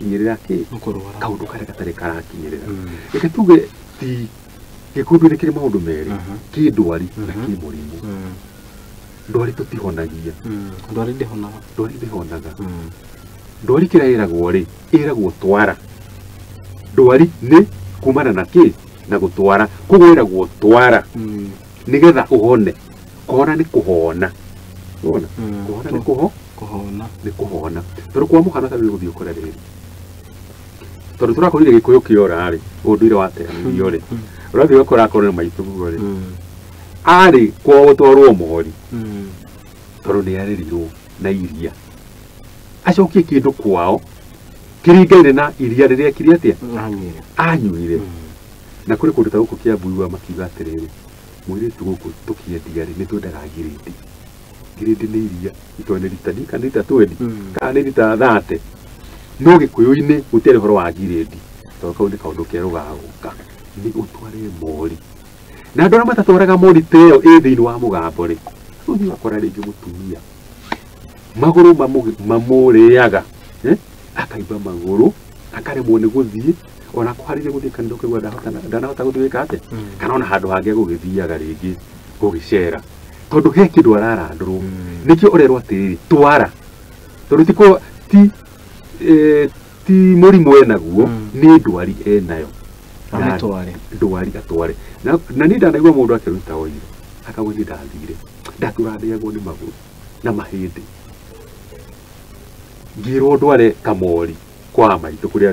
Nĩarakinyĩrĩra kĩ? Nĩ kũrwara. Kaũndũ karĩa gatarĩ karakinyĩrĩra. Reke tuge ti gĩkũndũ nĩ kĩrĩ maũndũ merĩ, kĩ ndwari na kĩ mũrimũ. Ndwari tũtihonagia. Ndwari ndĩhonaga. Ndwari ndĩhonaga. Ndwari kĩrĩa ĩragwo rĩ, ĩragwo twara. Ndwari nĩ kumana na kĩ? Na gũtwara. Koguo ĩragwo twara nĩgetha ũhone. Kũhona nĩ kũhona. Wona? Kũhona nĩ kũho Kũhona. Nĩ kũhona. Tondũ kwa mũhano ta rĩu gũthiĩ ũkore rĩrĩ, tondũ tũrakorire gĩkũyũ kĩora rĩ, ũndũire wateanĩrio rĩ, ũrathiĩ ũgakora akorwo nĩ maitũguo rĩ, arĩ kwao gũtwarwo mori, tondũ nĩ arĩrirwo na iria, acokie kĩndũ kwao kĩringaine na iria rĩrĩa ekire atĩa? Anyuire. Anyuire. Na kũrĩ kũndũ ta gũkũ Kĩambu igua makiuga atĩrĩrĩ, mũirĩtu gũkũ tũkĩendia rĩ, nĩ twendaga ngirĩndi. Ngirĩndi nĩ iria itoĩ nĩ rita kana nĩ rita 20 kana nĩ rita 30, no gĩkũyũ-inĩ gũtiarĩ ũhoro wa ngirĩndi, tondũ kau nĩ kaũndũ kerũ gagũka, nĩ ũtware mori. Na andũ arĩa matatwaraga mori ta ĩyo ĩ thĩinĩ wa mũgambo rĩ, rĩu nĩ ũgakora rĩngĩ mũtumia magũrũ mamũrĩaga, eh? Akaimba magũrũ, akaremwo nĩ gũthiĩ, ona kũharĩria gũthiĩ kanitha ũkaigua ndanahota gũthiĩ gwĩka atĩa, kana ona handũ hangĩ gũgĩthiaga rĩngĩ gũgĩcera, tondũ he kĩndũ ararandũrwo. Nĩkĩo ũrerwo atĩrĩrĩ, twara, tondũ ti ti mũrimũ enaguo, nĩ ndwari enayo. Amĩtware. Ndwari atware. Na niĩ ndanaigua mũndũ akĩruta ũira, akauga niĩ ndathire ndatũra ndĩagwo nĩ magũrũ na mahĩndĩ, ngĩrwo ndware kamori kwa maitũ kũrĩa.